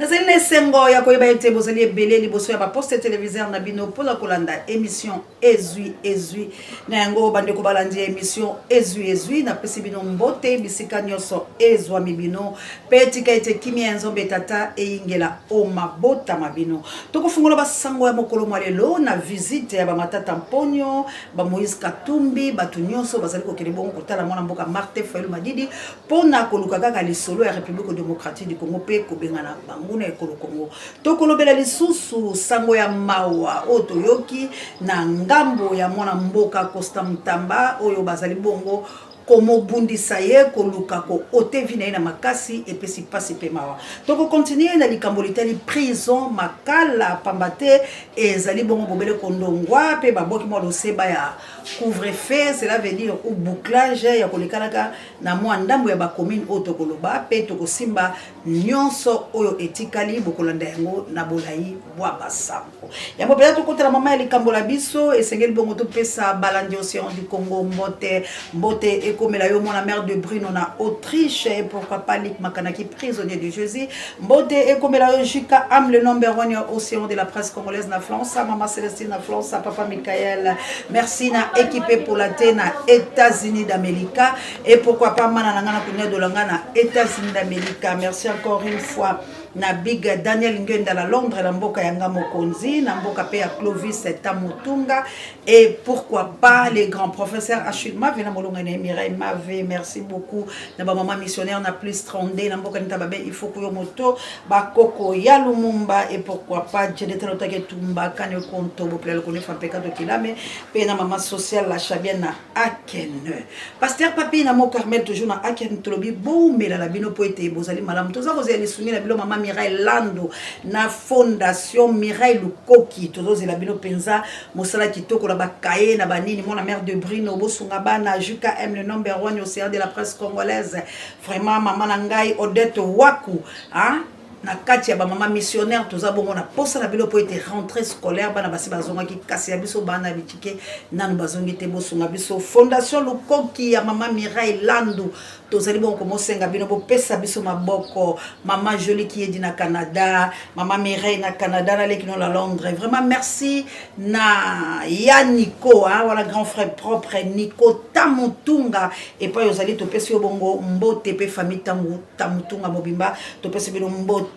Nazali na esengo ya koyeba ete bozali ebele liboso ya baposte televiseur na bino mpo na kolanda emission Ezwi Ezwi. Na yango, bandeko balandi ya emission Ezwi Ezwi, napesi bino mbote bisika nyonso ezwami bino, mpe tika ete kimia ya Nzambe Tata eyingela o mabota ma bino. Tokofungola basango ya mokolo mwa lelo na visite ya ba Matata Mponyo, ba Moïse Katumbi, bato nyonso bazali kokende bongo kotala mwana mboka Martin Fayulu Madidi mpo na koluka kaka lisolo ya Republique democratique du Congo mpe kobengana banguna ya ekolo Congo. Tokolobela lisusu sango ya mawa oyo toyoki na ngambo ya mwana mboka Constant Mutamba oyo bazali bongo komobundisa ye, koluka ko ôter vie na ye na makasi, epesi mpasi mpe mawa. Toko continuer na likambo litali prison Makala, pamba te ezali bongo bobele kondongwa mpe babwaki mwa loseba ya couvre-feu, cela veut dire ou bouclage ya kolekanaka na mwa ndambo ya ba commune oyo tokoloba mpe tokosimba nyonso oyo etikali, bokolanda yango na bolayi bwa basango. Yango mpenza tokotela mama ya likambo la biso, esengeli bongo topesa balandi Ocean du Congo mbote, mbote ekomela yo mwana mère de Bruno na Autriche, et pourquoi pas Luc Makanaki prisonnier de Jésus, mbote ekomela yo Jika Am le number one ya Ocean de la presse congolaise na France, mama Celestine na France, papa Michael, merci na équipe Polate na États-Unis d'Amérique, et pourquoi pas mana na nga na kunia dolanga na États-Unis d'Amérique. Merci encore une fois na big Daniel Ngenda na Londres na mboka ya nga mokonzi na mboka pe ya Clovis Tamutunga, et pourquoi pas les grands professeurs Achille Mave na molonga na Mireille Mave. Merci beaucoup na ba maman missionnaire na plus 32 na mboka nita babe il faut kuyo moto bakoko ya Lumumba, et pourquoi pas Jedeta Lotake Tumba Kane Konto Bopela Lokone Fampeka Tokilame pe na maman sociale la Chabienne na Aken. Pasteur Papi na Mont Carmel toujours na Aken, tolobi boumela na bino po ete bozali malamu. Toza kozela lisungi na bino mama Mireille Lando na Fondation Mireille Lukoki. Tozozela bino penza mosala kitoko na ba cahier na ba nini mwana mère de Brino bosunga bana JKM le number one océan de la presse congolaise. Vraiment mama na ngai Odette Waku hein na kati ya ba mama missionnaire toza bongo na posa na bino po ete rentrée scolaire bana basi bazongaki kasi ya biso bana ya bitike nanu bazongi te. Bosunga biso Fondation Lukoki ya mama Mireille Landu, tozali bongo komosenga bino bopesa biso maboko. Mama Jolie Kiedi na Canada, mama Mireille na Canada, na leki no na Londres. Vraiment merci na ya Nico, hein, wana grand frère propre Nico Tamutunga epai ozali, topesi yo bongo mbote pe famille Tamu Tamutunga mobimba, topesi bino mbote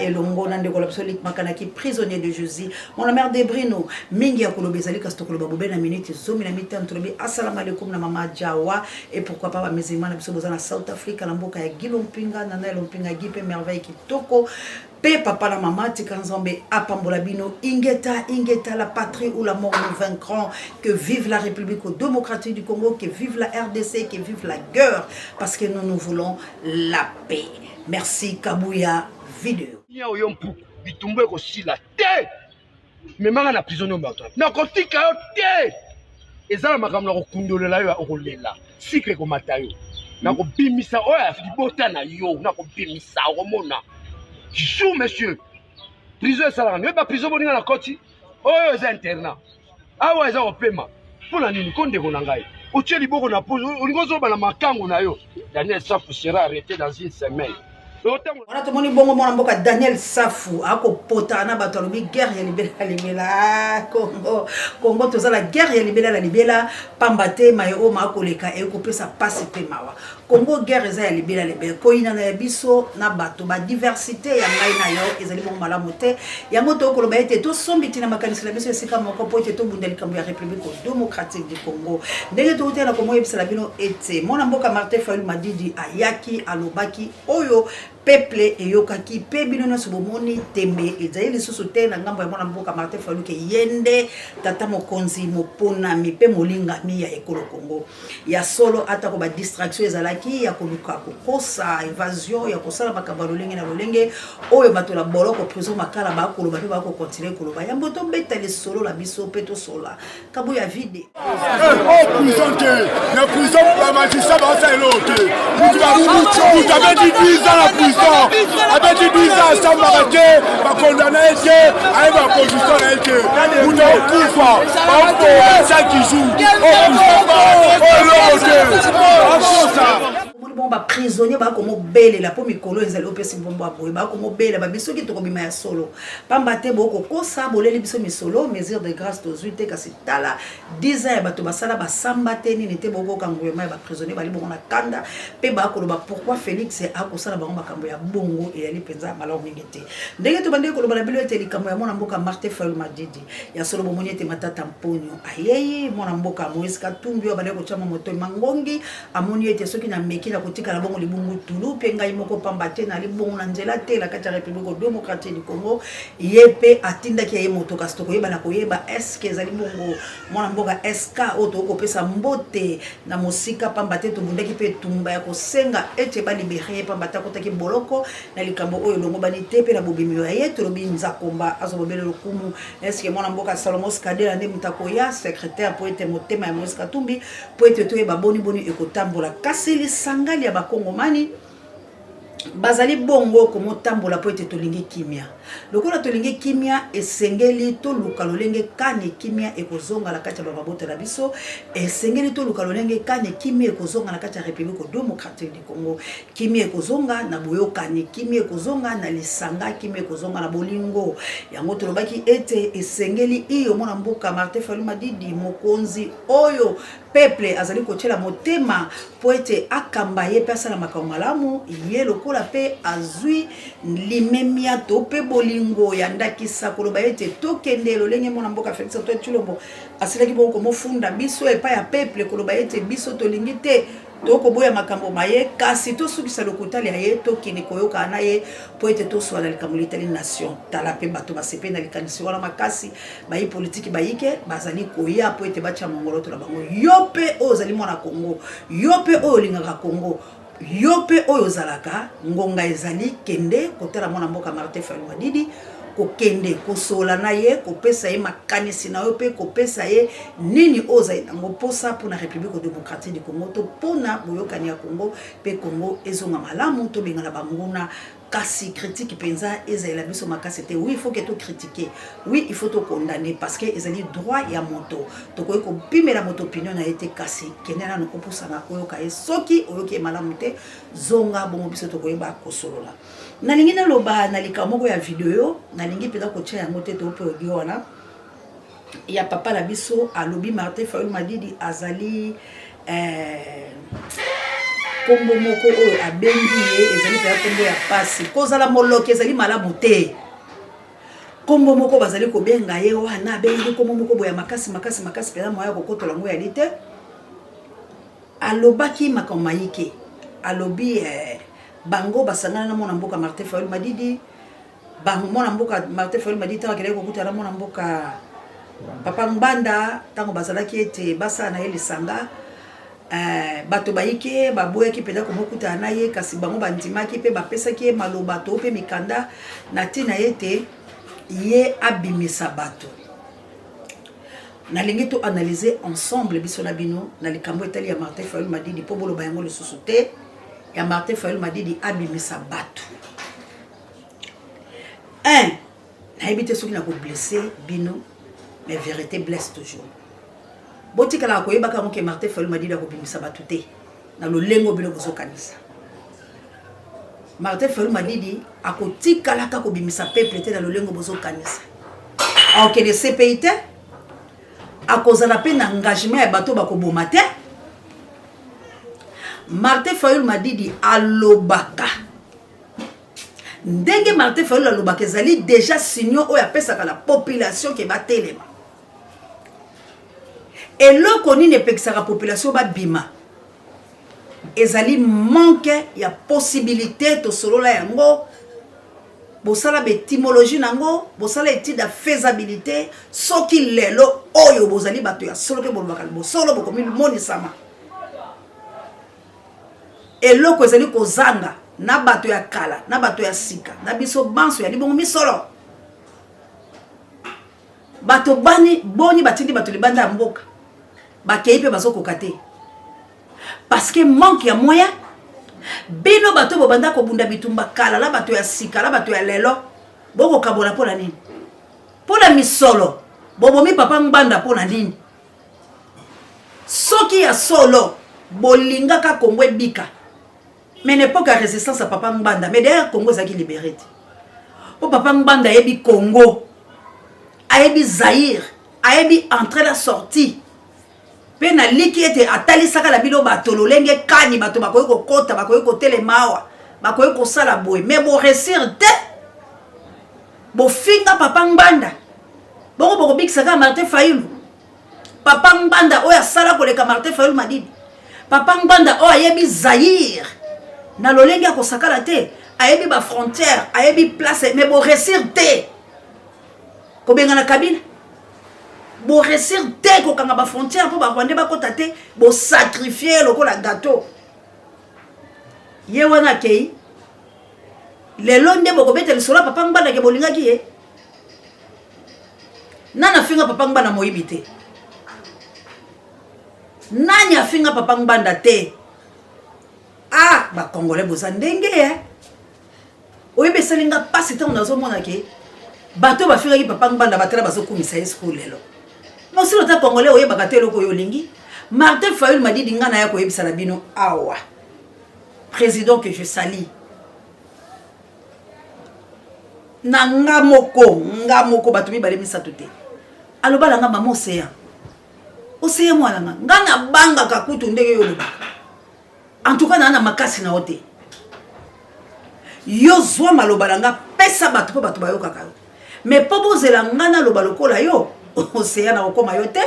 elongo na ndeko na biso Luc Makanaki prisonnier de Jésus mon mère de Brino. Mingi ya koloba ezali kasi tokoloba bobe na minute 15. Tolobi assalamu alaikum na mama Jawa, et pourquoi pas ba musulman na biso boza na South Africa na mboka ya Guy Lompinga, Nana Lompinga, Guy pe merveille kitoko pe papa na mama, tika Nzambe apambola bino. Ingeta ingeta, la patrie ou la mort nous vaincrons. Que vive la République démocratique du Congo, que vive la RDC, que vive la guerre, parce que nous, nous voulons la paix. Merci Kabuya Video. Nya oyo mpuku bitumbu ekosila te, memanga na prison bato nakotika yo te, eza na makambo na kokundolela yo, okolela sikre ekomata yo, nakobimisa oyo ya libota na yo, nakobimisa okomona jour. Monsieur, prison esalaka nini? Oyeba prison boninga na koti oyo eza internat awa eza kopema mpo na nini? Ko ndeko na ngai, otie liboko na po olingi ozoba na makangu na yo. Daniel Safu sera arrêté dans une semaine. Wana tomoni bongo mwana mboka Daniel Safu akopota na bato, alobi guerre ya libela na libela. Ah, Congo, Congo toza na guerre ya libela na libela, pamba te maye oyo maakoleka ekopesa pasi mpe mawa. Congo guerre eza ya libela libela, koyinana ya biso na bato ba diversité ya ngai na yo ezali bongo malamu te. Yango tokoloba ete tosombi na makanisi na biso esika moko po ete tobunda likambo ya République démocratique du Congo. Ndenge tokotela na komoyebisela bino ete mwana mboka Martin Fayulu Madidi ayaki alobaki oyo peuple eyokaki mpe bino nyonso bomoni, tembe ezali lisusu te na ngambo ya mwana mboka Martin Fayulu ke ye nde tata mokonzi moponami mpe molingami ya ekolo Congo. Ya solo, atako ba distraction ezalaki ya koluka kokosa invasion ya kosala makambo ya lolenge na lolenge oyo bato na boloko prison Makala bakoloba mpe bakokontinue koloba. Yambo tobeta lisolo na biso mpe tosola Kabuya vide. Oh, prison te, na prison bamagistrat baosala eloko te. Mutu abeti 10 ans na prison, abeti 10 ans asambaka te, bakondana ye te, ayeba position na ye te. Mutu akokufa baoboa chaque jour. Oh, prison oyo eloko te, akosa. Omoni bongo. baprisonnier bakomobelela mpo mikolo ezali opesi mbombo ya boye, bakomobelela babi soki tokobima ya solo, pamba te bokokosa boleli biso misolo, mesure de grâce tozwi te, kasi tala 10 ans ya bato basala basamba te nini te. Bokoka nguyema ya baprisonnier bali bongo na kanda mpe bakoloba pourquoi Félix akosala bango makambo ya bongo. Eyali mpenza malamu mingi te ndenge tobandeki koloba na bino ete likambo ya mwana mboka Martin Fayulu Madidi ya solo, bomoni ete Matata Mponio ayei, mwana mboka Moïse Katumbi oyo abandaki kotyama motoi mangongi amoni ete soki nameki na kotikala bongo libungu tulu mpe ngai moko, pamba te nali bongo na nzela te na kati ya République démocratique du Congo. Ye mpe atindaki ya ye moto, kasi tokoyeba na koyeba eske ezali bongo mwana mboka sk oyo tokopesa mbote na mosika, pamba te tobundaki mpe etumba ya kosenga ete balibere ye, pamba te akotaki boloko na likambo oyo elongobani te. Mpe na bobimi ya ye, tolobi Nzakomba azwa bobele lokumu. Eske mwana mboka Salomon Skadela nde moto akoya secrétaire mpo ete motema ya Moïse Katumbi, mpo ete toyeba boniboni ekotambola? Kasi lisangali ya bakongomani bazali bongo komotambola mpo ete tolingi kimia. Lokola tolingi kimia, esengeli toluka lolenge kani kimia ekozonga na kati ya bamabota na biso. Esengeli toluka lolenge kani kimia ekozonga na kati ya République démocratique du Congo. Kimia ekozonga na boyokani, kimia ekozonga na lisanga, kimia ekozonga na bolingo. Yango tolobaki ete esengeli iyo mwana mboka Martin Fayulu Madidi, mokonzi oyo peuple azali kotiela motema mpo ete akamba ye mpe asala makambo malamu, ye lokola mpe azwi limemia to mpe bolingo ya ndakisa koloba ete tokende lolenge mwana mboka Félix Antoine Tshilombo asilaki bongo komofunda biso epai ya peuple, koloba ete biso tolingi te, tokoboya makambo maye, kasi tosukisa lokuta lia ye, tokende koyokana na ye mpo ete toswala likambo litali nation. Tala mpe bato basepe na likanisi wana makasi. Bayi politiki bayike bazali koya mpo ete batya mongoloto na bango. Yo mpe oyo ozali mwana Kongo, yo mpe oyo olingaka Kongo, yo mpe oyo ozalaka, ngonga ezali, kende kotala mwana mboka Martin Fayulu Madidi, kokende kosola na ye, kopesa ye makanisi na yo mpe kopesa ye nini oyo ozali nango mposa mpona République démocratique du Congo to mpona boyokani ya Congo mpe Congo ezonga malamu, tobengana banguna. Kasi critique mpenza ezalela biso makasi te. Oui, il faut que tocritique. Oui, il faut tocondamner, parce que ezali droit ya moto. Tokoki kopimela moto opinion na ye te, kasi kende nano opusana oyoka ye. Soki oyoki ye malamu te, zonga bongo biso tokoyeba kosolola. Nalingi naloba na likambo moko ya video, nalingi mpenza kotia yango te to mpe audio wana ya papa na biso alobi Martin Fayulu Madidi azali nkombo moko oyo abengi ye ezali mpenza nkombo ya pasi. Kozala moloki ezali malamu te. Nkombo moko bazali kobenga ye wana, abengi nkombo moko boya makasi makasi makasi mpenza, moya kokotola yango yali te. Alobaki makambo mayike, alobi bango basangana na mwana mboka Martin Fayulu Madidi. Mwana mboka Martin Fayulu Madidi, ntango akendaki kokutana na mwana mboka papa Ngbanda, ntango bazalaki ete basala na ye lisanga, bato bayike baboyaki mpenza komokutana na ye, kasi bango bandimaki mpe bapesaki ye maloba to mpe mikanda na ntina ete ye abimisa bato. Nalingi to analyser ensemble biso na bino na likambo etali ya Martin Fayulu Madidi, mpo boloba yango lisusu te ya Martin Fayulu Madidi abimisa bato. Un, nayebi te soki nakoblesse bino, mais vérité blesse toujours. Botikalaka koyebaka yango ke Martin Fayulu Madidi akobimisa bato te na lolengo bino bozokanisa. Martin Fayulu Madidi akotikalaka kobimisa peuple te na lolengo bozokanisa. Akokende CPI te, akozala mpe na engagement ya bato bakoboma te. Martin Fayulu Madidi alobaka ndenge Martin Fayulu alobaka ezali déjà signaux oyo apesaka la population ke batelema. Eloko nini epekisaka population babima? Ezali manque ya possibilité. Tosolola yango, bosala baétymologie nango, bosala étude ya faisabilité. Soki lelo oyo bozali bato ya solo mpe bolobaka bosolo, bokomimonisama. Eloko ezali kozanga na bato ya kala na bato ya sika na biso banso ya libongo misolo. Bato bani boni batindi bato libanda ya mboka, bakei mpe bazokoka te parce que manque ya moyen. Bino bato bobanda kobunda bitumba kala na bato ya sika na bato ya lelo, bokokabola mpo na nini? Mpo na misolo. Bobomi papa Ngbanda mpo na nini? Soki ya solo bolingaka Kongo ebika. Mais na époque ya résistance ya papa Ngbanda, mais d'ailleurs Congo ezalaki libéré te. Po papa Ngbanda ayebi Congo, ayebi Zaïre, ayebi entrée la sortie. Mpe naliki ete atalisaka na bino bato lolenge kani bato bakoki kokota, bakoki kotelema awa, bakoki kosala boye, mais boresir te. Bofinga papa Ngbanda, bongo bokobikisa kaka Martin Fayulu. Papa Ngbanda oyo asala koleka Martin Fayulu Madidi, papa Ngbanda oyo ayebi Zaïre na lolenge ya kosakala te, ayebi bafrontière, ayebi place, mais boresir te kobengana Kabila, boresir te kokanga bafrontière mpo barwandais bakota te, bosacrifie lokola gâteau. Ye wana akei lelo nde bokobeta lisolo ya papa Ngbanda ke bolingaki ye. Nani afinga papa Ngbanda moyibi te? Nani afinga papa Ngbanda te? Ah, bacongolais boza ndenge ye. Oyebi, esali nga mpasi ntango nazomona ke bato bafingaki papa Ngbanda, batala bazokumisa ye sikoyo lelo. Mosilo ta congolais, oyebaka te eloko oyo olingi. Martin Fayulu Madidi, nga naya koyebisa na bino awa, président que je sali na nga moko, nga moko, bato mibale misato te, aloba na nga: "Mama Océan, Océan, mwana nga, nga nabangaka kutu ndenge yo olobaka. En tout cas naa na makasi na yo te. Yo zwa maloba na nga, pesa bato mpo bato bayokaka yo. Mais mpo bozela nga naloba lokola yo, Océan, na kokóma yo te,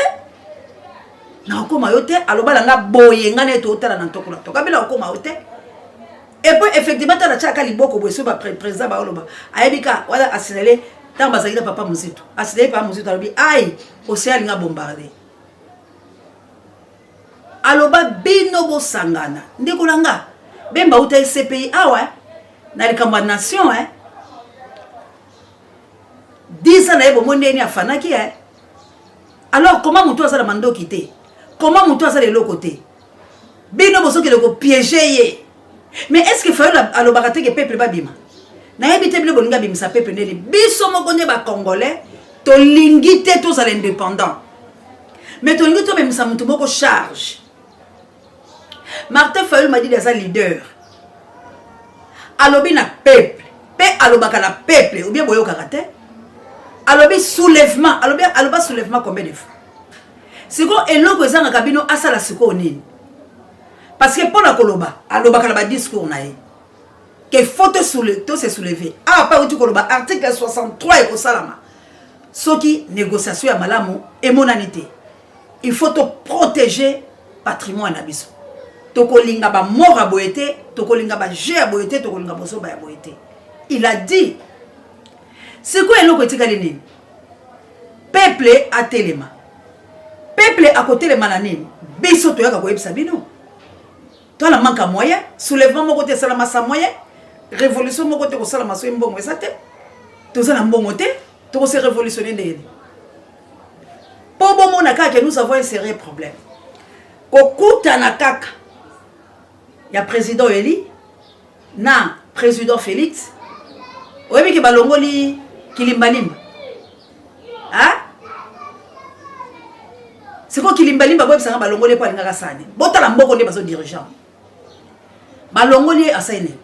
na kokóma yo te." Aloba na nga boye, nga na ete otala na ntoko na toko abela kokóma yo te. Et puis effectivement, tala, tiaka liboko boye soki baprésident baoloba, ayebi ka wana asinale. Ntango bazalaki na papa Mozitu, asinale papa Mozitu, alobi: "Ai, Océan alinga bombarde." Aloba: "Bino bosangana." Ndeko na nga Bemba uta ecpi awa na likambo ya nation, eh? 10 ans na ye, bomoni ndeni afanaki, eh? Alors comment motu aza na mandoki te? Comment motu aza na eloko te? Bino bozokende kopiéger ye. Mais est ce que Fayulu alobaka te ke peuple babima? Nayebi te, bino bolingi abimisa peuple ndeni? Biso moko nde bacongolais tolingi te tozala indépendant, mais tolingi tomemisa motu moko charge. Martin Fayulu Madidi aza leader, alobi na peuple mpe alobaka na peuple, ou bien boyokaka te? Alobi soulèvement, alobi, aloba soulèvement combien de fois? Sikoyo eloko ezangaka bino asala sikoyo nini? Parce que mpo na koloba, alobaka na badiscours na ye ke faut to se soulever. Awa mpe auti koloba article 63 ekosalama soki négociation ya malamu emonani te. Il faut toprotéger patrimoine na biso. Tokolinga bamort ya boye te, tokolinga bajeu ya boye te, tokolinga bozoba ya boye te. Il a dit. Sikoyo eloko etikali nini? Peuple atelema. Peuple akotelema na nini? Biso toyaka koyebisa bino, toala manque ya moyen. Soulèvement moko te esalama sa moyen, révolution moko te kosalama soki mbongo eza te. Toza na mbongo te, tokose révolutionner ndenge nini? Mpo bomona kaka ke nous avons un sérieux problème. Kokutana kaka ya président eli na président Félix, oyebi ke balongoli Kilimbalimba. Ah, sikoyo Kilimbalimba, boyebisanga, balongoli mpo alingaka sani? Botala mboko nde bazodirigeant, balongoli ye, asali nini?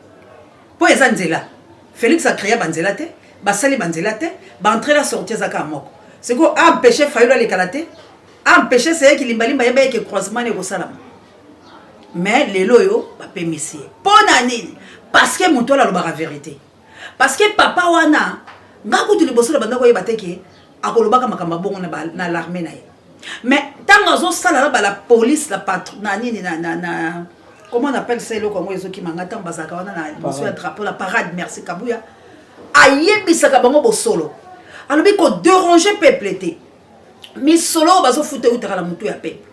Mpo eza nzela, Félix acréa banzela te, basali banzela te, baentrée na sortie eza kaka moko. Sikoyo aempêche Fayulu alekala te, aempêche seye Kilimbalimba, yeba eke croisement ne ekosalama. Mais lelo oyo bapemisi ye mpo na nini? Parce que moto wana alobaka vérité. Parce que papa wana, nga kutu liboso na banda koyeba te ke akolobaka makambo abongo na l'armée na ye. Mais ntango azosala na bala police, na patr na nini, na comment on appelle ça, eloko yango ezokima nga, ntango bazalaka wana na liboso ya drapeau, la parade, merci Kabuya, ayebisaka bango bosolo. Alobi kodéranger peuple te, misolo oyo bazofuta eutaka na motu ya peuple.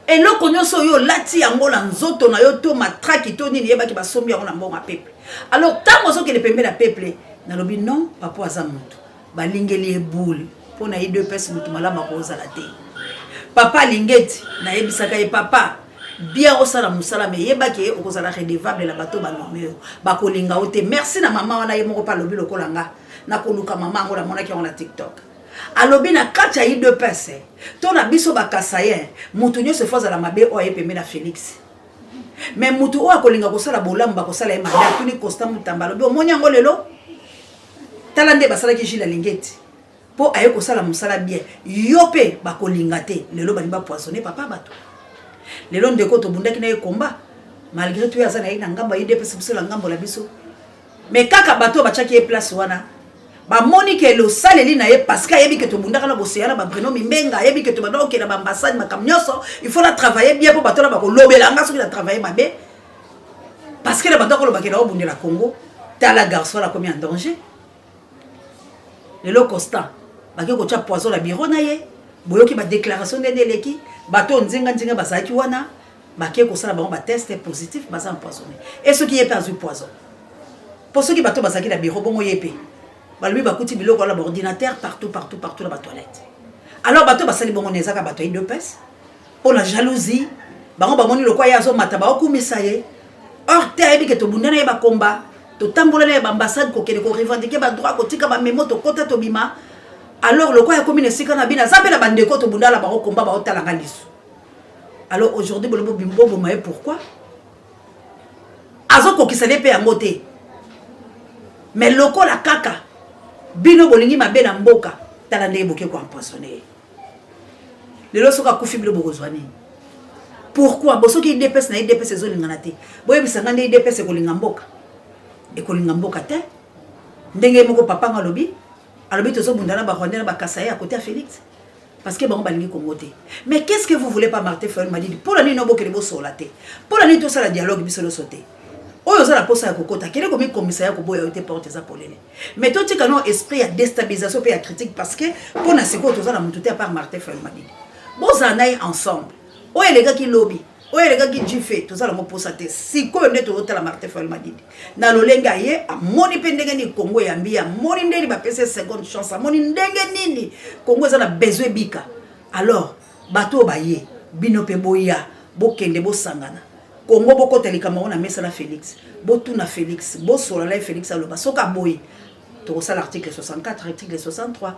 Eloko nyonso oyo olati yango na nzoto na yo, to matraki to nini, yebaki basombi yango na mbongo ya peuple. Alors ntango ozokende pembeni ya peuple, nalobi non, papa aza motu balingeli ye boule mpo na ye deux pese. Motu malamu akozala te. Papa alingi eti nayebisaka ye: "Papa, bien osala mosala, me yebaki ye okozala redevable na bato banorme oyo bakolinga yo te." Merci na mama wana, ye moko mpe alobi lokola nga. Nakoluka mama yango, namonaki yango na TikTok. Alobi na kati ya UDPS to na biso bakasayen, moto nyonso efo azala mabe oyo aye pembe na Félix. Mais mutu oyo akolinga kosala bolamu, bakosala ye mabe. Atuni Constant Mutamba, alobi: "Omoni yango lelo? Tala nde basalaki Jules Alingete mpo aye kosala mosala bien. Yo mpe bakolinga te. Lelo balingi bapoisonne papa bato." Lelo ndeko tobundaki na ye komba, malgré tout ye aza na ye na ngambo ya UDPS, biso na ngambo na biso. Mais kaka bato oyo batiaki ye place wana bamoni ke losaleli na ye, parce que ayebi ke tobundaka na boseya na babreno mimbenga, ayebi ke tobanda kokende baambassade, makambo nyonso. Il faut na travailler bien mpo bato na bakolobela nga soki na travaille mabe, parce que na bato akolobake na obundela Congo. Tala garçon akomi en danger lelo. Constant bake kotia poison na bureau na ye. Boyoki badéclaration ndenge eleki. Bato oyo nzinga nzinga bazalaki wana, bake kosala bango batest positif, baza empoisonné. E soki ye mpe azwi poison, mpo soki bato bazalaki na bureau bongo, ye mpe balobi bakuti biloko wana, baordinateur partout, partout, partout na batoilette. Alors bato basali bongo na ezaka bato ya UDPS mpo na jalousie. Bango bamoni lokwa ye azomata, baokumisa ye. Or te, ayebi ke tobunda na ye bakomba, totambola na ye baambassade, kokende korevendiquer badroit, kotika bamemo, tokɔta, tobima. Alors lokwa ya komi na esika na bino, aza mpe na bandeko tobunda na bango komba, baotalanga lisu. Alors aujourd'hui bolobi boboma ye. Pourquoi? Azokokisa ne mpe yango te. Mais lokola kaka bino bolingi mabe na mboka, tala ndenge boke koempoisonne ye. Lelo soki akufi, bino bokozwa nini? Pourquoi? Bo soki UDPS na UDPS ezolingana te, boyebisanga nde UDPS ekolinga mboka? Ekolinga mboka te. Ndenge moko papa nga alobi, alobi tozobunda na barwandais na bakasa ye à côté ya Félix, parce que bango balingi Kongo te. Mais qu'est ce que vous voulez pas? Martin Fayulu Madidi, mpo na nini obokende bosola te? Mpo na nini tosala dialogue biso nyonso te? Oyo oza na posa ya kokota, kende komikomisa ya koboya yo te, porte eza polele. Mais totika no esprit ya déstabilisation mpe ya critique, parce que mpo na sikoyo toza na motu te à part Martin Fayulu Madidi. Bozala na ye ensemble. Oyo elekaki lobi, oyo elekaki jife, toza nango mposa te. Sikoyo nde tozotala Martin Fayulu Madidi na lolenge aye, amoni mpe ndenge nini Kongo eyambi, amoni ndenge bapesi seconde chance, amoni ndenge nini Kongo eza na besoin ebika. Alors bato oyo baye, bino mpe boya, bokende, bosangana Kongo, bokota likambo yango na mesa na Félix, botuna Félix, bosola na ye. Félix aloba, soki aboyi, tokosala article 64, article 63,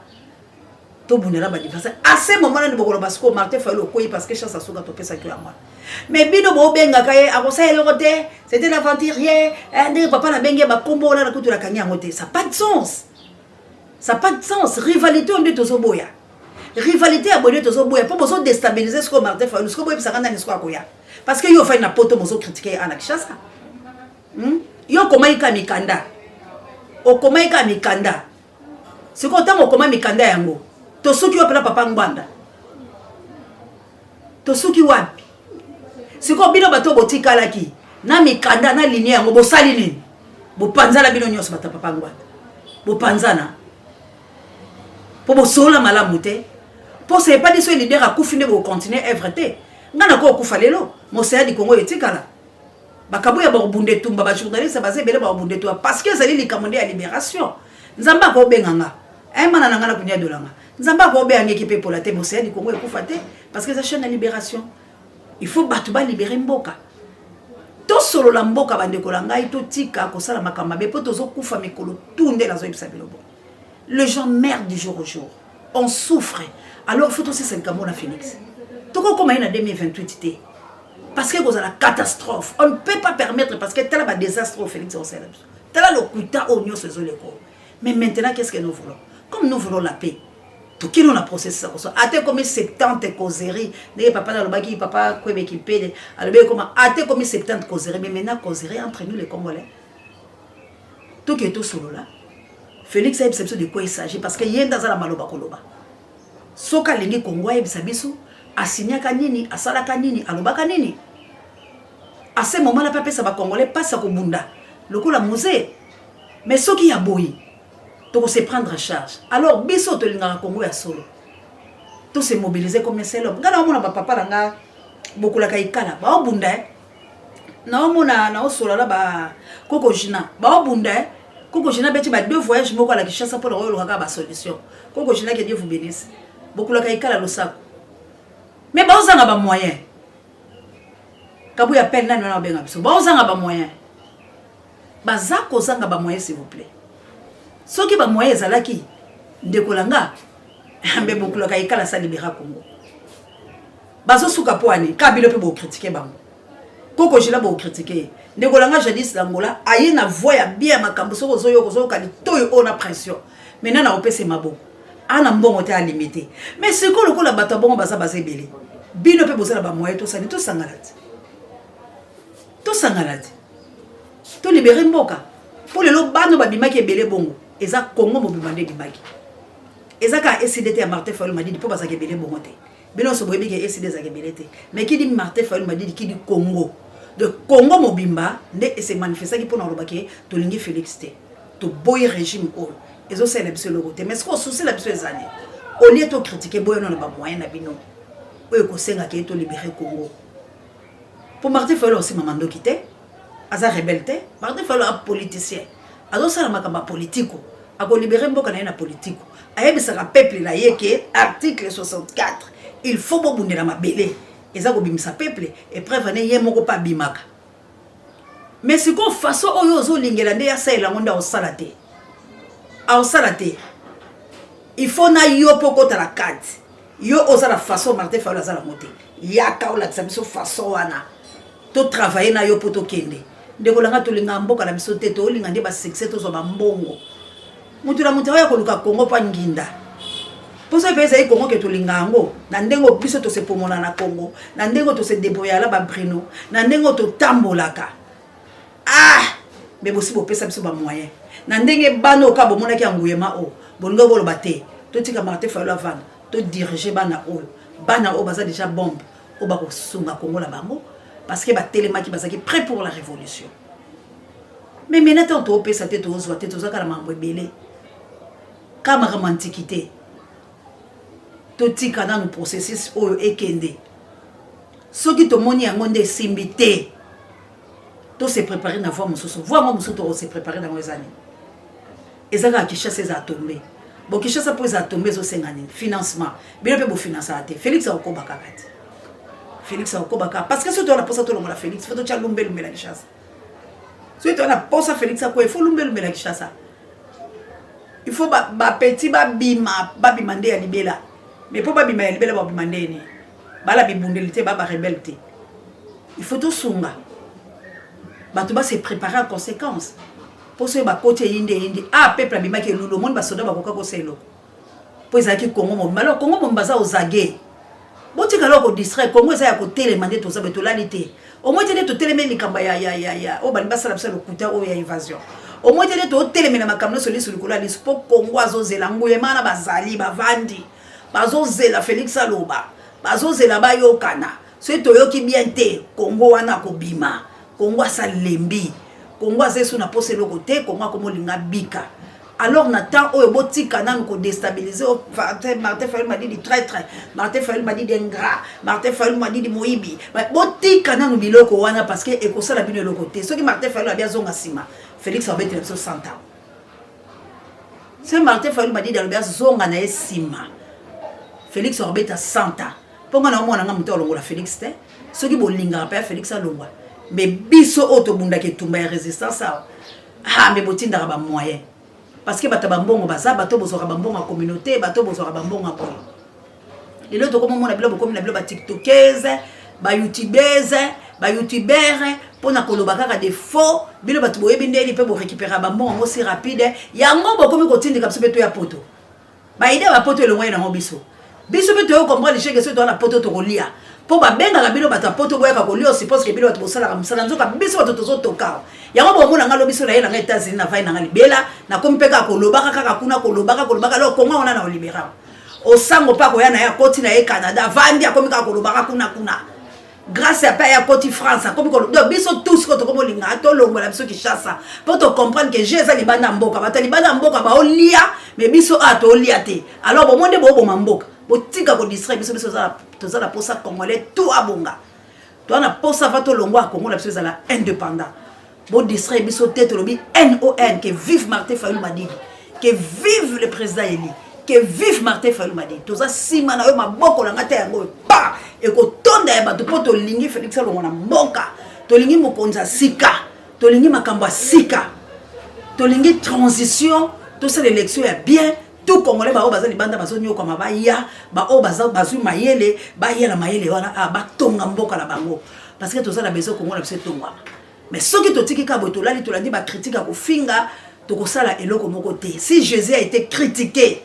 tobundela badifference. À ce moment nani bokoloba sikoyo Martin Fayulu okoyi, parce que chance asuka topesaki yango wana. Mais bino bobengaka ye akosala eloko te, c'était l'aventurier. Ndenge papa nabengi ye bakombo wana, na kutu nakangi yango te. Ça pas de sens, ça pas de sens. Rivalité oyo nde tozoboya, rivalité ya boye nde tozoboya, mpo bozodéstabiliser sikoyo Martin Fayulu. Sikoyo boyebisaka nani sikoyo akoya? Parce que yo ofandi na poto, bozocritiquer ye ana Kinshasa. Yo okomaki ka mikanda, okomaki ka mikanda. Sikoyo ntango okoma mikanda yango, tosuki yo mpena papa Ngbanda, tosuki wapi? Sikoyo bino bato botikalaki na mikanda na linie yango, bosali nini? Bopanzana bino nyonso, bato ya papa Ngbanda, bopanzana mpo bosolola malamu te. Mpo seyepani so leader akufi nde bokontinue œuvre te. Ngai nako okufa lelo, Mosaya di Kongo etikala. Bakabu ya bakobunda etumba, bajournaliste baza ebele, bakobunda etumba, parce que ezali likambo nde ya libération. Nzambe akobenga nga, ayemana na ngai na kunia dolanga. Nzambe akobenga nga, ekipe epola te, Mosaya di Kongo ekufa te, parce que eza chaîne ya libération. Il faut bato balibérer mboka, tosolola mboka. Bandeko na ngai, totika kosala makambo mabe mpo tozokufa mikolo tu. Nde nazoyebisa bino bo, les gens meurent du jour au jour, on souffre. Alors il faut tosisa likambo na Félix. Tokokoma ye na 2028 te, parce que kozala catastrophe, on ne peut pas permettre, parce que tala badésastre oyo Félix akosala biso, tala lokuta oyo nyonso ezoleko. Mais maintenant, qu'est ce que nous voulons? Comme nous voulons la paix, tokende na processus ya koso ate ekomi 70 causerie. Ndenge papa alobaki, papa Kwebeki mpe alobi, ekoma ate ekomi 70 causerie. Mais maintenant, causerie entre nous les Congolais, toke tosolola. Félix ayebisa biso de quoi il s'agit, parce que ye nde aza na maloba koloba. Soki alingi Kongo, ayebisa biso asinyaka nini, asalaka nini, alobaka nini. À ce moment là mpe apesa bacongolais mpasi ya kobunda lokola Mzee. Mais soki ya boyi, tokose prendre en charge. Alors biso tolingaka Kongo ya solo, tose mobiliser comme un seul homme. Ngai naomona bapapa na nga bokulaka ikala baobunda, naomona naosola na bakoko Jina baobunda. Koko Jina beti ba deux voyage moko ala Kinshasa mpona koyoluka kaka basolution. Koko Jina, que Dieu vous bénisse. Bokulaka ikala, losako. Mais baozanga bamoyen. Kabuya pele nani wana obenga biso, baozanga bamoyen, baza kozanga bamoyen. S'il vous plaît, soki bamoyen ezalaki, ndeko na nga mbe bokulaka ekala sa libéra Congo. Bazosuka mpo ani ka bino mpe bocritiquer bango. Koko Jila bokritike ye. Ndeko na nga Jadis Langola aye na voix ya bien ya makambo, soki ozoyoka ozoyoka litoyi oyo na pression. Mais nani akopesa ye maboko? Ana mbongo te, alimite. Mais sikoyo lokola bato ya bongo baza baza ebele, bino mpe boza na bamoyen, tosani tosangana te, tosangana te, tolibere mboka. Mpo lelo bano babimaki ebele bongo, eza Congo mobimba nde ebimaki. Eza kaka ECD te ya Martin Fayulu Madidi, mpo bazalaka ebele bongo te. Bino nyonso boyebi ke ECD ezalaka ebele te. Mais qui dit Martin Fayulu Madidi, qui dit Congo. De Congo mobimba nde ese manifestaki mpona koloba ke tolingi Félix te, toboyi régime oyo ezosalela biso eloko te. Mais sikoyo souci na biso ezali, au lieu tokritike, boyano na bamoyen na bino oyo ekosengaka ye tolibere Congo. Mpo Martin Fayulu osima mandoki te, aza rebelle te. Martin Fayulu a politicien, azosala makambo ya politiko, akolibere mboka na ye na politiko. Ayebisaka peuple na ye ke article 64, il faut bobundela mabele, eza kobimisa peuple. Epreuve ane ye moko mpe abimaka. Mais sikoyo façon oyo ozolingela nde asalela yango nde aosala te, aosala te. Il faut na yo mpo okota na kati, yo oza na façon Martin Fayulu aza nango te, yaka olakisa biso façon wana, totravaille na yo mpo tokende. Ndeko nanga, tolingaka mboka na biso te, tolinga nde basuccès, tozwa bambongo. Moto na moto aoya koluka Kongo mpo anginda. Mpo soki mpe ezali Kongo ke tolinga yango na ndenge oyo biso tosepomona na Kongo, na ndenge oyo tose débrouillaka na babrino, na ndenge oyo totambolaka, ah, me bosi bopesa biso bamoyen na ndenge bana oyo kaka bomonaki ya nguyema oyo bolingi boloba te. Totika Martin Fayulu avanda, todirige bana oyo. Bana oyo baza déjà bombe oyo bakosunga Kongo na bango, parce que batelemaki, bazalaki prêt pour la révolution. Mais maintenant ntango toopesa te, tozwa te, toza kaka na makambo ebele, kaka makambo antiquité. Totika nanu processus oyo ekende. Soki tomoni yango nde esimbi te, tose préparer na voie mosusu. Voie yango mosusu tokose préparer nango eza nini? Eza kaka Kinshasa eza tombe. Bon, Kinshasa mpo eza tombe, ezosenga nini? Financement. Bino mpe bofinansaka te. Félix akokoba kaka te, Félix akokoba kaka, parce que soki toza na mposa tolongola Félix, faut totya lumbelumbe na Kinshasa. Soki toza na mposa Félix akoya, il faut lumbelumbe na Kinshasa, il faut bapeti babima, babima nde ya libela. Mais mpo babima ya libela, babima ndeni? Bala bibundeli te, ba barebele te. Il faut tosunga bato base préparer en conséquence, mpo soki bakoti, eyindi, eyindi. Ah, peuple abimaki elulu, omoni basoda bakoka kosa eloko, mpo ezalaki Kongo mobimba. Alors Kongo mobimba aza ozage, botika loko kodistraire. Kongo eza ya kotelema nde toza boye, tolali te. Omoi te nde totelemi likambo ya oyo balingi basala biso ya lokuta oyo ya invasion. Omoi te nde totelemela makambo nyonso liso likolo ya liso, mpo Kongo azozela nguyema na bazali bavandi, bazozela Félix aloba, bazozela bayokana. Soki toyoki bien te, Kongo wana akobima. Kongo asalembi, Kongo aza esu na posa eloko te, Kongo akomolinga bika. Alors na temps oyo, botika nanu kodestabilize Martin Fayulu Madidi traître, Martin Fayulu Madidi ingrat, Martin Fayulu Madidi moyibi. Botika nanu biloko wana, parce que ekosala bino eloko te. Soki Martin Fayulu abi azonga nsima, Félix abetela biso 100 ans. Soki Martin Fayulu Madidi alobi azonga na ye nsima, Félix akobeta 100 ans. Mpo nga na omona nga moto alongola Félix te. Soki bolingaka mpe ya Félix alongwa, mais biso oyo tobundaka etumba ya résistance awa, ah, mais botindaka bamoyen, parce que bato ya bambongo baza, bato bozwaka bambongo ya communauté, bato bozwaka bambongo ya boye. Lelo tokomomona bilo bokomi na bilo batiktokese, bayoutubese, bayoutubere, mpona koloba kaka de faux. Bino bato boyebi ndeni mpe borécupéra bambongo yango si rapide. Yango bokomi kotindika biso mpe toya poto, baide ya bapoto elongwai nango. Biso mpe toyo comprendre cheke. Soki toza na poto, tokolia, mpo babengaka bino bato ya poto, boyaka kolia. Suppose ke bino bato bosalaka mosala, nzoka biso bato tozotoka yango. Bomona nga lobi so naye nanga États-Unis, na vai nanga libela, nakomi mpe kaka kolobaka kaka kuna, kolobaka, kolobaka. Lo Kongo wana na olibera osango mpe akoya na ye, akoti na ye Canada, avandi, akomi kaka kolobaka kuna kuna. Grâce ya mpe aye akoti France, akomi. Donc biso tous ko tokomi olinga tolongola biso Kinshasa, mpo tocomprendre ke je eza libanda ya mboka. Bato ya libanda ya mboka baolia, mais biso a tolia te. Alors bomo nde booboma mboka. Botika kodistraire biso. Biso toza na posa congolais tout abonga, toza na posa va tolongwa ya Kongo na biso ezala indépendant. Bodistraire biso te. Tolobi non. Que vive Martin Fayulu Madidi, que vive le président élu, que vive Martin Fayulu Madidi. Toza nsima na yo, maboko na nga te, yango pa ekotonda ya bato, mpo tolingi Félix alongwa na mboka. Tolingi mokonzi ya sika, tolingi makambo ya sika, tolingi transition, tosala élection ya bien. Tout congolais, baoyo baza libanda bazonyokwama, baya. Baoyo bazwi mayele, baya na mayele wana, a batonga mboka na bango. Parce que toza na besoin Congo na biso etongwama. Mais soki totiki kaka boye, tolali, tolandi bacritique ya kofinga, tokosala eloko moko te. Si Jésus a été critiqué,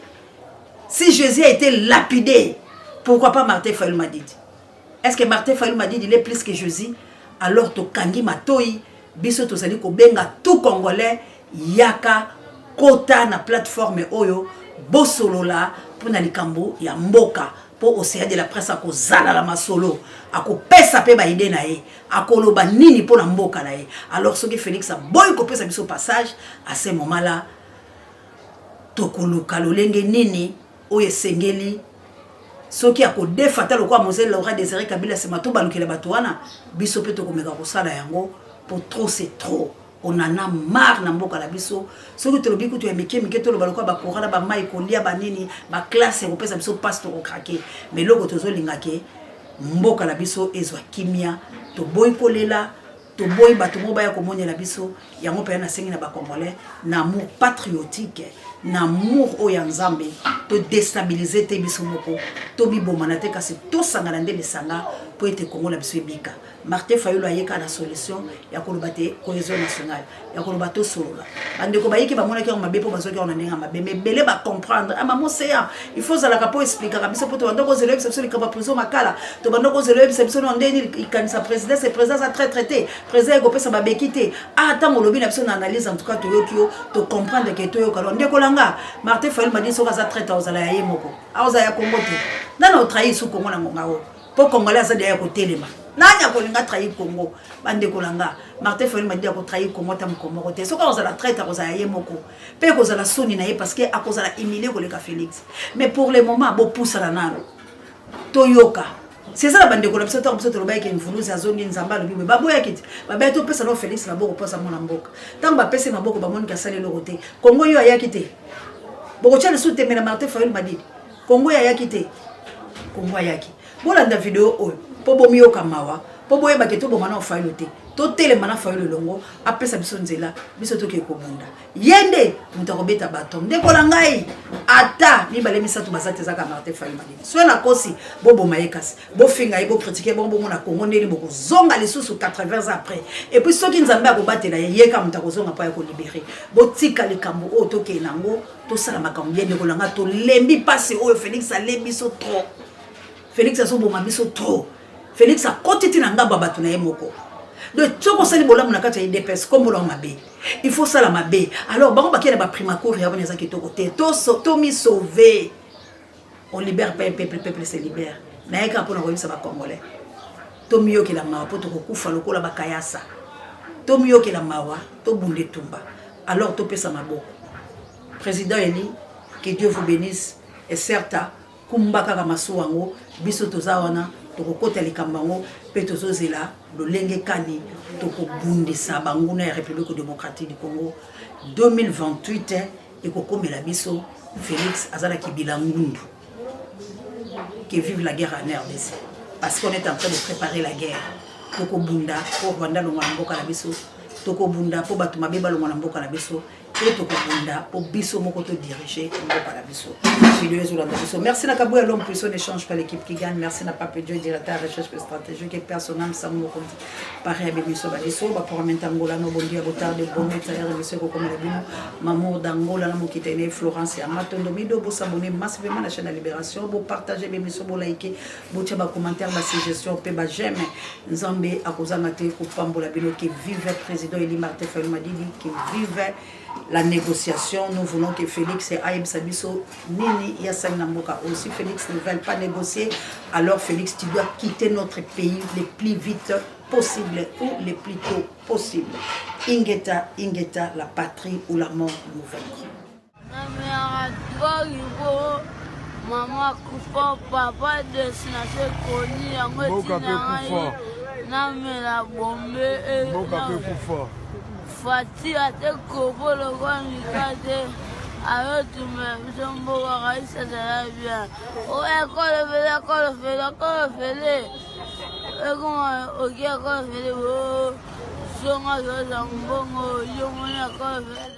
si Jésus a été lapidé, pourquoi pas Martin Fayulu Madidi? Est-ce que Martin Fayulu Madidi, il est plus que Jésus? Alors tokangi matoi, biso tozali kobenga tout Congolais, yaka kota na plateforme oyo, bosolola mpona likambo ya mboka, mpo Océan de la Presse akozala na masolo, akopesa mpe baidées na ye, akoloba nini mpona mboka na ye. Alors soki Félix aboyi kopesa biso passage, à ce moment là tokoluka lolenge nini oyo esengeli. Soki akodefa ata lokola Mzee Laurent Désiré Kabila, nsima tobalukela bato wana, biso mpe tokomeka kosala yango, po trop c'est trop, on en a marre na mboka na biso. Soki tolobi kutu ya mike mike, toloba lokola bacourant na bamai, kolia, banini, baclasse, ekopesa biso mpasi, tokocraquer. Mais eloko tozolinga ke mboka na biso ezwa kimia. Toboyi kolela, toboyi bato moko baya komonela biso yango. Mpenza nasengi na Bacongolais, na amour patriotique, na amour oyo ya Nzambe, todéstabiliser te biso moko, tobibomana te, kasi tosangana nde lisanga mpo ete Kongo na biso ebika. Martin Fayulu ayeka na solution ya koloba te cohésion nationale, ya koloba tosolola. Bandeko bayiki bamonaki yango mabe mpo bazwaki yango na ndenge ya mabe, mais ebele bacomprendre. Ah, mama Océan, il faut ozalaka mpo expliquaka biso, mpo tobanda kozela oyebisa biso likambo ya prison Makala, tobanda kozela oyebisa biso no ndenge nini ikanisa président, se président aza traître te, président ekopesa babeki te. Ah, ntango olobi na biso na analyse, en tout cas toyoki yo, tocomprendre ke toyoka. Lo ndeko langa Martin Fayulu Madidi, soki aza traître, aozala ya ye moko, aozala ya Kongo te. Nani otrahir su Kongo na ngonga oyo? Mpo Congolais aza deya ya kotelema. Nani akolinga trahir Congo? Bandeko na nga, Martin Fayulu Madidi akotrahir Congo ata mokolo moko te. Soki akozala traître, akozala ye moko, mpe ekozala soni na ye, parce que akozala humilie koleka Félix. Mais pour le moment, bopusana nano, toyoka seza na bandeko na biso. Ntango biso tolobaki Mvuluzi azongi, Nzambe alobi boye, baboyaki te, babaya topesa no Félix maboko mposa mona mboka. Ntango bapesi maboko, bamoniki asali eloko te. Kongo yo ayaki te, bokotya lisusu tembe na Martin Fayulu Madidi? Kongo oyo ayaki te, Kongo ayaki. Bolanda video oyo mpo bomiyoka mawa, mpo boyebake toboma na Fayulu te, totelema na Fayulu elongo, apesa biso nzela, biso toke kobunda. Ye nde moto akobeta bato. Ndeko na ngai, ata mibale misato baza te, ezaka Martin Fayulu Madidi. Soki nakosi, boboma ye, kasi bofinga ye, bocritiquer bongo, bomona Kongo ndeni bokozonga lisusu 80 ans après. Et puis soki Nzambe akobatela ye, ye ka moto akozonga mpo ya kolibérer. Botika likambo oyo, tokende yango, tosala makambo bien. Ndeko na ngai, tolembi mpasi oyo. Félix alembi biso trop, Félix azoboma biso trop. Félix akoti ti na ngambo ya bato na ye moko. Donc soki osali bolamu na kati ya UDPS, kombola mabe, il faut sala mabe. Alors bango bakei na baprimacour ya wana, eza kitoko te. Tomisauve, on libère pas un peuple, peuple se libère. Naye kaka mpona koyebisa Bacongolais, tomiyokela mawa, mpo tokokufa lokola bakayasa. Tomiyokela mawa, tobunda etumba. Alors topesa maboko président élu, que Dieu vous bénisse. Et certes, kumba kaka masuwa yango, biso toza wana, tokokɔta likambo yango mpe tozozela lolenge kani tokobundisa banguna ya République démocratique du Congo. 2028 ekokomela biso. Félix azalaki bilangundu. Que vive la guerre en RDC, parce qu'on est en train de préparer la guerre. Tokobunda mpo Rwanda longwa na mboka na biso, tokobunda mpo bato mabe balongwa na mboka na biso, mpe tokobunda mpo biso moko todirige mboka na biso. Video ezolanda biso. Merci na Kabuya, l'homme puissant ne change pas, l'équipe qui gagne. Merci na Pape Dieu, directeur recherche stratégique et personnel Sango Mokonzi pare ya bemiso babiso baprogramme Ntangola no bondi ya botarde bongo etayere biso ekokomela bino. Mamour d'Angola na mokitene Florence ya Matondo Mido. Bosabonner massivement na chaîne ya Libération, bopartage bemiso, bolike, botia bacommentaire, basuggestion mpe baj'aime. Nzambe akozanga te kopambola bino. Que vive président élu Martin Fayulu Madidi, que vive la négociation. Nous voulons que Félix ayebisa biso nini yasali na mboka. Aussi Félix ne veut pas négocier, alors Félix, tu dois quitter notre pays le plus vite possible ou le plus tôt possible. Ingeta, ingeta, la patrie ou la mort nous vaincrons. Mama kufa, papa destination ekoni yango, etina ngai namela bombe. Fati ate kopo lokola mikate ayotumela biso mboka. Raisi azala bien. O ekolo fele, ekolo fele, ekolo fele, ekoma oki ekolo fele, o zonga zoza mbongo yo moni ekolo fele.